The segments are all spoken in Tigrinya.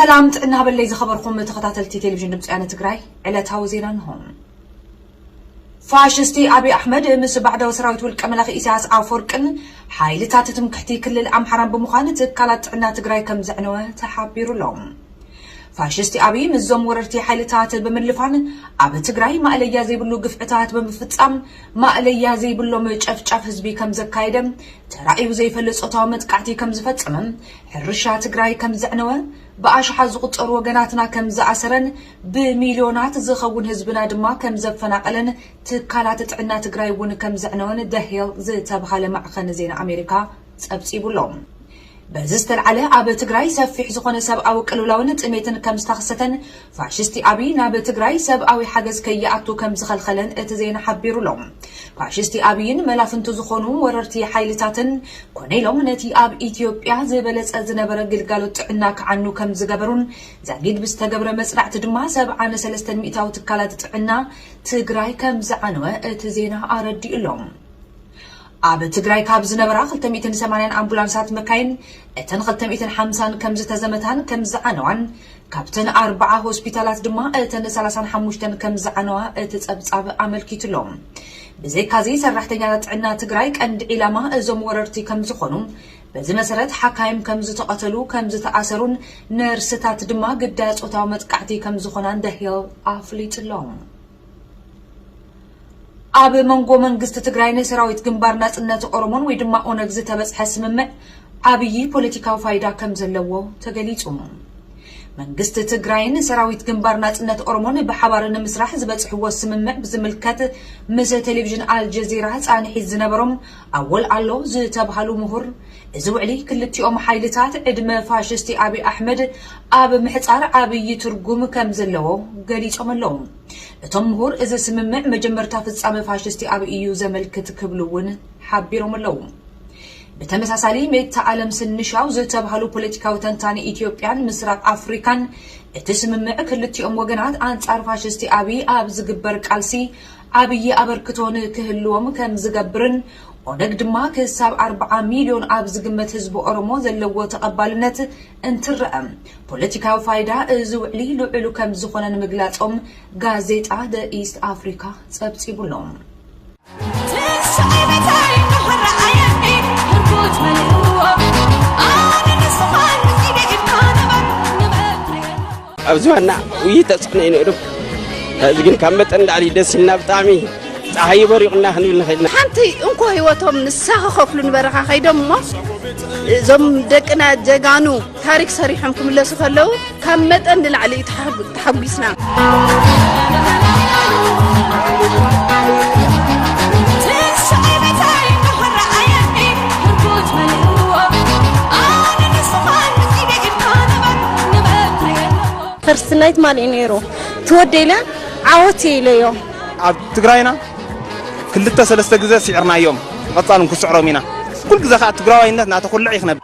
ሰላም ጥዕና በለይ ዝኸበርኩም ተኸታተልቲ ቴሌቪዥን ድምፂ ወያነ ትግራይ፣ ዕለታዊ ዜና እንሆ። ፋሽስቲ ኣብይ ኣሕመድ ምስ ባዕዳዊ ሰራዊት ውልቀ መላኺ ኢሳያስ ኣፈወርቅን ሓይልታት ትምክሕቲ ክልል ኣምሓራን ብምዃን ትካላት ጥዕና ትግራይ ከም ዘዕነወ ተሓቢሩ ኣሎ። ፋሽስቲ ኣብይ ምስዞም ወረርቲ ሓይልታት ብምልፋን ኣብ ትግራይ ማእለያ ዘይብሉ ግፍዕታት ብምፍጻም ማእለያ ዘይብሎም ጨፍጫፍ ህዝቢ ከም ዘካየደ፣ ተራእዩ ዘይፈልጥ ጾታዊ መጥቃዕቲ ከም ዝፈጸመ፣ ሕርሻ ትግራይ ከም ዘዕነወ፣ ብኣሽሓት ዝቑጸሩ ወገናትና ከም ዝኣሰረን ብሚልዮናት ዝኸውን ህዝብና ድማ ከም ዘፈናቐለን ትካላት ጥዕና ትግራይ እውን ከም ዘዕነወን ደሄል ዝተብሃለ ማዕኸን ዜና ኣሜሪካ ጸብጺቡ ኣሎ። በዚ ዝተልዓለ ኣብ ትግራይ ሰፊሕ ዝኾነ ሰብኣዊ ቅልውላውን ጥሜትን ከም ዝተኸሰተን ፋሽስቲ ኣብይ ናብ ትግራይ ሰብኣዊ ሓገዝ ከይኣቱ ከም ዝኸልኸለን እቲ ዜና ሓቢሩ ኣሎ። ፋሽስቲ ኣብይን መላፍንቱ ዝኾኑ ወረርቲ ሓይልታትን ኮነ ኢሎም ነቲ ኣብ ኢትዮጵያ ዝበለጸ ዝነበረ ግልጋሎት ጥዕና ክዓኑ ከም ዝገበሩን ዛጊድ ብዝተገብረ መጽናዕቲ ድማ ሰብዓ ነሰለስተን ሚእታዊ ትካላት ጥዕና ትግራይ ከም ዝዓነወ እቲ ዜና ኣረዲኡ ኣሎ። ኣብ ትግራይ ካብ ዝነበራ ክልተ ሚእትን ሰማንያን ኣምቡላንሳት መካይን እተን ክልተ ሚእትን ሓምሳን ከም ዝተዘመታን ከም ዝዓነዋን ካብተን ኣርባዓ ሆስፒታላት ድማ እተን ሰላሳን ሓሙሽተን ከም ዝዓነዋ እቲ ጸብጻብ ኣመልኪቱ ኣሎ። ብዘይካዚ ሰራሕተኛታት ጥዕና ትግራይ ቀንዲ ዒላማ እዞም ወረርቲ ከም ዝኾኑ፣ በዚ መሰረት ሓካይም ከም ዝተቐተሉ፣ ከም ዝተኣሰሩን ነርስታት ድማ ግዳይ ጾታዊ መጥቃዕቲ ከም ዝኾናን ደሄል ኣፍሊጡ ኣሎ። ኣብ መንጎ መንግስቲ ትግራይን ሰራዊት ግንባር ናጽነት ኦሮሞን ወይ ድማ ኦነግ ዝተበጽሐ ስምምዕ ዓብዪ ፖለቲካዊ ፋይዳ ከም ዘለዎ ተገሊጹ። መንግስቲ ትግራይን ሰራዊት ግንባር ናጽነት ኦሮሞን ብሓባር ንምስራሕ ዝበጽሕዎ ስምምዕ ብዝምልከት ምስ ቴሌቪዥን ኣልጀዚራ ጻንሒት ዝነበሮም ኣወል ኣሎ ዝተብሃሉ ምሁር፣ እዚ ውዕሊ ክልቲኦም ሓይልታት ዕድመ ፋሽስቲ ኣብይ ኣሕመድ ኣብ ምሕጻር ዓብዪ ትርጉም ከም ዘለዎ ገሊጾም ኣለዉ። እቶም ምሁር፣ እዚ ስምምዕ መጀመርታ ፍጻመ ፋሽስቲ ኣብይ እዩ ዘመልክት ክብሉ እውን ሓቢሮም ኣለዉ። ብተመሳሳሊ፣ ሜታ ኣለም ስንሻው ዝተብሃሉ ፖለቲካዊ ተንታኒ ኢትዮጵያን ምስራቕ ኣፍሪካን፣ እቲ ስምምዕ ክልቲኦም ወገናት ኣንጻር ፋሽስቲ ኣብይ ኣብ ዝግበር ቃልሲ ዓብዪ ኣበርክቶ ንክህልዎም ከም ዝገብርን ኦነግ ድማ ክሳብ ኣርብዓ ሚልዮን ኣብ ዝግመት ህዝቢ ኦሮሞ ዘለዎ ተቐባልነት እንትረኣ ፖለቲካዊ ፋይዳ እዚ ውዕሊ ልዑል ከም ዝኾነ ንምግላጾም ጋዜጣ ደ ኢስት ኣፍሪካ ጸብጺቡ ኣሎ። ኣብዚ ዋና ውይይት ተጽዕኖ እዩ ነይሩ። ሕዚ ግን ካብ መጠን ንላዕሊ ደስ ኢልና፣ ብጣዕሚ ጸሓይ በሪቑና ክንብል ንኽእል ኢና። ሓንቲ እንኮ ህይወቶም ንሳ ክኸፍሉ ንበረኻ ከይዶም እሞ እዞም ደቅና ጀጋኑ ታሪክ ሰሪሖም ክምለሱ ከለዉ ካብ መጠን ንላዕሊ እዩ ተሓጉ-፣ ተሓጒስና። ፈርስት ናይት ማን እዩ ነይሩ? ትወደይ ኢለ ዓወት እየ ኢለዮ። ኣብ ትግራይና ክልተ ሰለስተ ግዜ ስዒርናዮም፣ ብቐጻል እውን ክስዕሮም ኢና። ኩሉ ግዜ ከኣ ትግራዋይነት እናተኹልዐ እዩ ክነብር።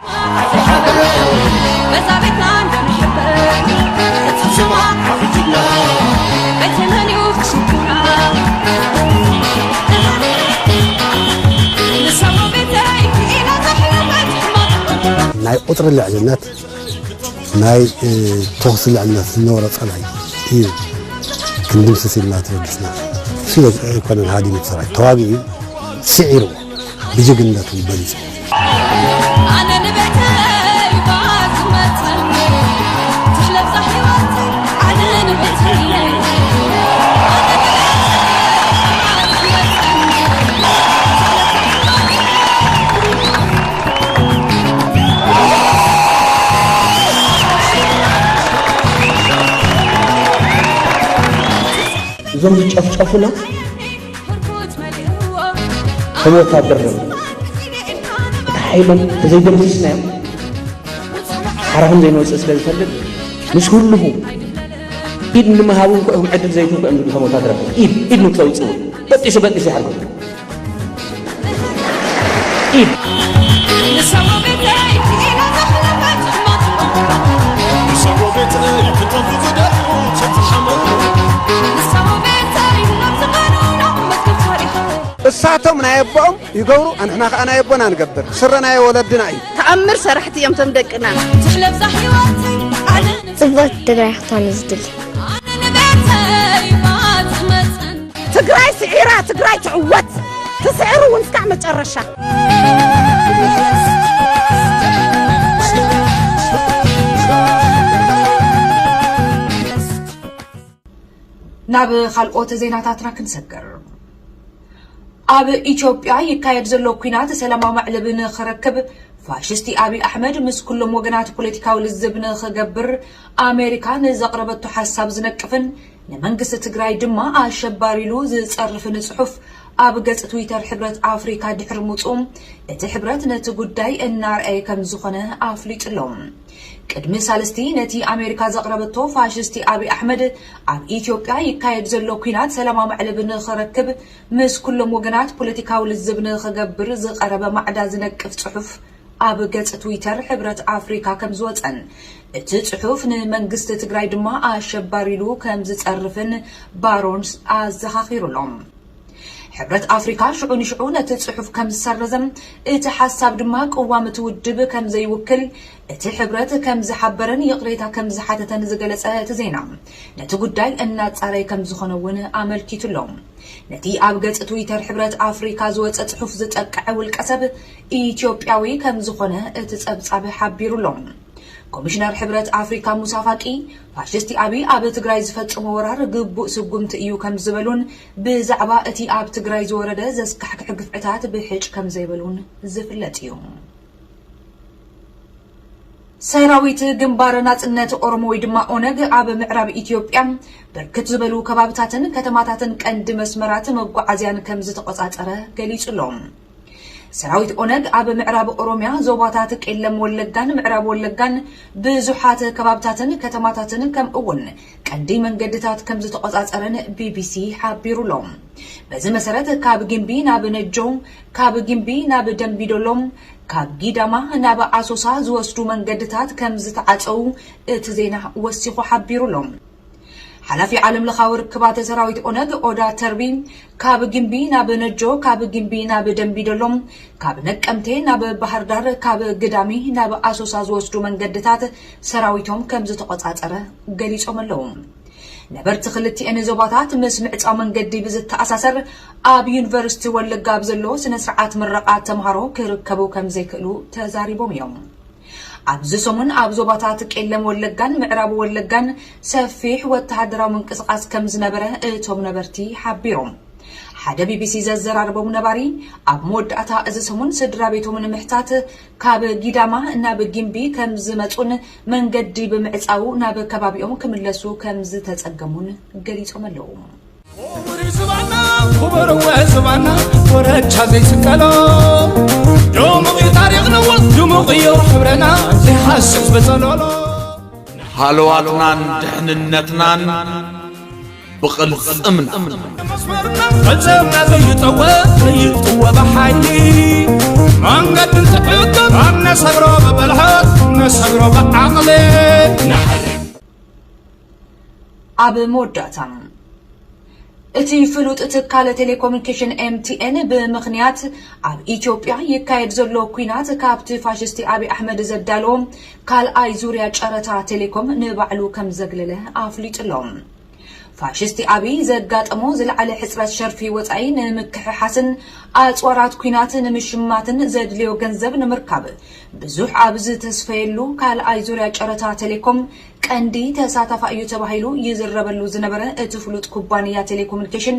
ናይ ቁጽሪ ልዕልነት ናይ፣ እ፣ ተኹሲ ልዕልነት ዝነበሮ ጸላኢ እዩ ክንድምስስ ኢልና ተበጊስና። እሱ ኣይኮነን ሃዲሙ እቲ ሰራዊት፣ ተዋጊኡ እዩ፣ ስዒሩ ብጅግንነቱ በሊጹ። እዞም ዝጨፍጨፉና ከም ወታደር እዮም። እቲ ሓይሎም ተዘይደምሲስናዮም ሓራኹም ዘይንወፅእ ስለ ዝፈልጥ ምስ ኩልኹም ኢድ ንምሃብ እንኳ ኢኹም ዕድል ዘይትህቡ እዮም ዝብሉ። ከም ወታደራት ኢድ ኢድ ንክተውፅኡ በጢሱ በጢሱ ይሓርኩም። ኢድ እሳቶም ናይ ኣቦኦም ይገብሩ፣ ኣንሕና ከዓ ናይ ኣቦና ንገብር። ስረ ናይ ወለድና እዩ። ተኣምር ሰራሕቲ እዮም እቶም ደቅና። ትሕለፍ እዛ ህይወት ዓለም እወት ትግራይ ክትኾን ዝድሊ። ትግራይ ስዒራ፣ ትግራይ ትዕወት። ትስዕሩ እውን እስካዕ መጨረሻ። ናብ ካልኦት ዜናታትና ክንሰግር። ኣብ ኢትዮጵያ ይካየድ ዘሎ ኲናት ሰላማዊ መዕለቢ ንኽረክብ ፋሽስቲ ኣብይ ኣሕመድ ምስ ኩሎም ወገናት ፖለቲካዊ ልዝብ ንኽገብር ኣሜሪካ ንዘቕረበቶ ሓሳብ ዝነቅፍን ንመንግስቲ ትግራይ ድማ ኣሸባሪ ኢሉ ዝጸርፍን ጽሑፍ ኣብ ገጽ ትዊተር ሕብረት ኣፍሪካ ድሕሪ ምውጽኡ፣ እቲ ሕብረት ነቲ ጉዳይ እናርኣየ ከም ዝኾነ ኣፍሊጡ ኣሎ። ቅድሚ ሳልስቲ ነቲ ኣሜሪካ ዘቕረበቶ ፋሽስቲ ኣብይ ኣሕመድ ኣብ ኢትዮጵያ ይካየድ ዘሎ ኲናት ሰላማዊ መዕለቢ ንኽረክብ ምስ ኩሎም ወገናት ፖለቲካዊ ልዝብ ንኽገብር ዝቐረበ ማዕዳ ዝነቅፍ ጽሑፍ ኣብ ገጽ ትዊተር ሕብረት ኣፍሪካ ከም ዝወጸን እቲ ጽሑፍ ንመንግስቲ ትግራይ ድማ ኣሸባሪ ኢሉ ከም ዝጸርፍን ባሮንስ ኣዘኻኺሩ ኣሎ። ሕብረት ኣፍሪካ ሽዑ ንሽዑ ነቲ ጽሑፍ ከም ዝሰረዘን እቲ ሓሳብ ድማ ቅዋም እቲ ውድብ ከም ዘይውክል እቲ ሕብረት ከም ዝሓበረን ይቕሬታ ከም ዝሓተተን ዝገለጸ እቲ ዜና፣ ነቲ ጉዳይ እናጻረየ ከም ዝኾነ እውን ኣመልኪቱ ኣሎ። ነቲ ኣብ ገጽ ትዊተር ሕብረት ኣፍሪካ ዝወጸ ጽሑፍ ዝጠቅዐ ውልቀ ሰብ ኢትዮጵያዊ ከም ዝኾነ እቲ ጸብጻብ ሓቢሩ ኣሎ። ኮሚሽነር ሕብረት ኣፍሪካ ሙሳ ፋቂ፣ ፋሽስቲ ኣብይ ኣብ ትግራይ ዝፈጸሞ ወራር ግቡእ ስጉምቲ እዩ ከም ዝበሉን ብዛዕባ እቲ ኣብ ትግራይ ዝወረደ ዘስካሕክሕ ግፍዕታት ብሕጭ ከም ዘይበሉን ዝፍለጥ እዩ። ሰራዊት ግንባር ናጽነት ኦሮሞ ወይ ድማ ኦነግ ኣብ ምዕራብ ኢትዮጵያ ብርክት ዝበሉ ከባብታትን ከተማታትን ቀንዲ መስመራት መጓዓዝያን ከም ዝተቆጻጸረ ገሊጹ ኣሎ። ሰራዊት ኦነግ ኣብ ምዕራብ ኦሮሚያ ዞባታት ቄለም ወለጋን ምዕራብ ወለጋን ብዙሓት ከባብታትን ከተማታትን ከምኡ እውን ቀንዲ መንገድታት ከም ዝተቆጻጸረን ቢቢሲ ሓቢሩ ኣሎ። በዚ መሰረት ካብ ጊምቢ ናብ ነጆ፣ ካብ ጊምቢ ናብ ደምቢዶሎ፣ ካብ ጊዳማ ናብ ኣሶሳ ዝወስዱ መንገድታት ከም ዝተዓጸዉ እቲ ዜና ወሲኹ ሓቢሩ ኣሎ። ሓላፊ ዓለም ለኻዊ ርክባት ሰራዊት ኦነግ ኦዳ ተርቢ፣ ካብ ግምቢ ናብ ነጆ፣ ካብ ግምቢ ናብ ደምቢዶሎ፣ ካብ ነቀምቴ ናብ ባህር ዳር፣ ካብ ግዳሚ ናብ ኣሶሳ ዝወስዱ መንገድታት ሰራዊቶም ከም ዝተቆጻጸረ ገሊጾም ኣለዉ። ነበርቲ ክልቲኤን ዞባታት ምስ ምዕጻው መንገዲ ብዝተኣሳሰር ኣብ ዩኒቨርሲቲ ወለጋ ኣብ ዘሎ ስነ ስርዓት ምረቓ ተምሃሮ ክርከቡ ከም ዘይክእሉ ተዛሪቦም እዮም። ኣብዚ ሰሙን ኣብ ዞባታት ቄለም ወለጋን ምዕራብ ወለጋን ሰፊሕ ወተሃደራዊ ምንቅስቓስ ከም ዝነበረ እቶም ነበርቲ ሓቢሮም። ሓደ ቢቢሲ ዘዘራረቦም ነባሪ ኣብ መወዳእታ እዚ ሰሙን ስድራ ቤቶም ንምሕታት ካብ ጊዳማ ናብ ጊምቢ ከም ዝመጹን መንገዲ ብምዕጻው ናብ ከባቢኦም ክምለሱ ከም ዝተጸገሙን ገሊጾም ኣለዉ። ክቡር ዝባና፣ ክቡር ዝባና፣ ኮረቻ ዘይስቀሎ፣ ድሙቕ እዩ ታሪኽና፣ ድሙቕ እዩ ሕብረና፣ ዘይሃስስ በጸሎሎ። ሃለዋትናን ድሕንነትናን ብቕልጽምና። መስመርና ቅልጽምና ዘይጠወ፣ ዘይጥወ ብሓይሊ፣ መንገዲ እንትዕቅብ፣ ኣብ ነሰግሮ ብብልሓት፣ ነሰግሮ ብዓቕሊ። ኣብ መወዳእታ፣ እቲ ፍሉጥ ትካል ቴሌኮሙኒኬሽን ኤምቲኤን ብምኽንያት ኣብ ኢትዮጵያ ይካየድ ዘሎ ኲናት ካብቲ ፋሽስቲ ኣብይ ኣሕመድ ዘዳለዎ ካልኣይ ዙርያ ጨረታ ቴሌኮም ንባዕሉ ከም ዘግለለ ኣፍሊጡ ኣሎ። ፋሽስቲ ኣብይ ዘጋጠሞ ዝለዓለ ሕጽረት ሸርፊ ወጻኢ ንምክሕሓስን ኣጽዋራት ኲናት ንምሽማትን ዘድልዮ ገንዘብ ንምርካብ ብዙሕ ኣብ ዝተስፈየሉ ካልኣይ ዙርያ ጨረታ ቴሌኮም ቀንዲ ተሳታፋ እዩ ተባሂሉ ይዝረበሉ ዝነበረ እቲ ፍሉጥ ኩባንያ ቴሌኮሙኒኬሽን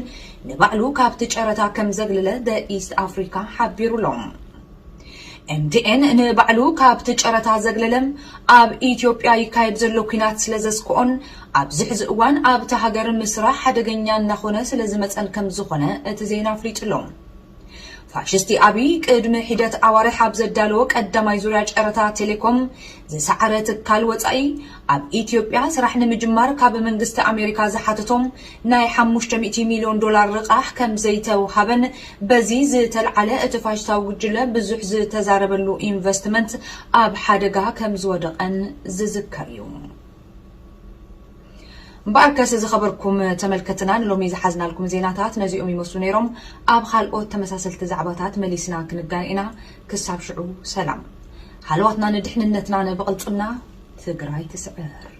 ንባዕሉ ካብቲ ጨረታ ከም ዘግለለ The East Africa ሓቢሩ ኣሎ። ኤምቲኤን ንባዕሉ ካብቲ ጨረታ ዘግለለ ኣብ ኢትዮጵያ ይካየድ ዘሎ ኲናት ስለ ዘስክኦን ኣብዚ ሕዚ እዋን ኣብታ ሃገር ምስራሕ ሓደገኛ እናኾነ ስለ ዝመጸን ከም ዝኾነ እቲ ዜና ኣፍሊጡ ኣሎ። ፋሽስቲ ኣብይ ቅድሚ ሒደት ኣዋርሕ ኣብ ዘዳለዎ ቀዳማይ ዙርያ ጨረታ ቴሌኮም ዝሰዓረ ትካል ወጻኢ ኣብ ኢትዮጵያ ስራሕ ንምጅማር ካብ መንግስቲ ኣሜሪካ ዝሓተቶም ናይ ሓሙሽተ ሚእቲ ሚልዮን ዶላር ልቓሕ ከም ዘይተውሃበን በዚ ዝተልዓለ እቲ ፋሽስታዊ ጉጅለ ብዙሕ ዝተዛረበሉ ኢንቨስትመንት ኣብ ሓደጋ ከም ዝወደቐን ዝዝከር እዩ። እምበኣርከስ ዝኸበርኩም ተመልከትና ንሎሚ ዝሓዝናልኩም ዜናታት ነዚኦም ይመስሉ ነይሮም። ኣብ ካልኦት ተመሳሰልቲ ዛዕባታት መሊስና ክንገናኝ ኢና። ክሳብ ሽዑ ሰላም። ሃለዋትና ንድሕንነትና ንብቕልጽምና ትግራይ ትስዕር።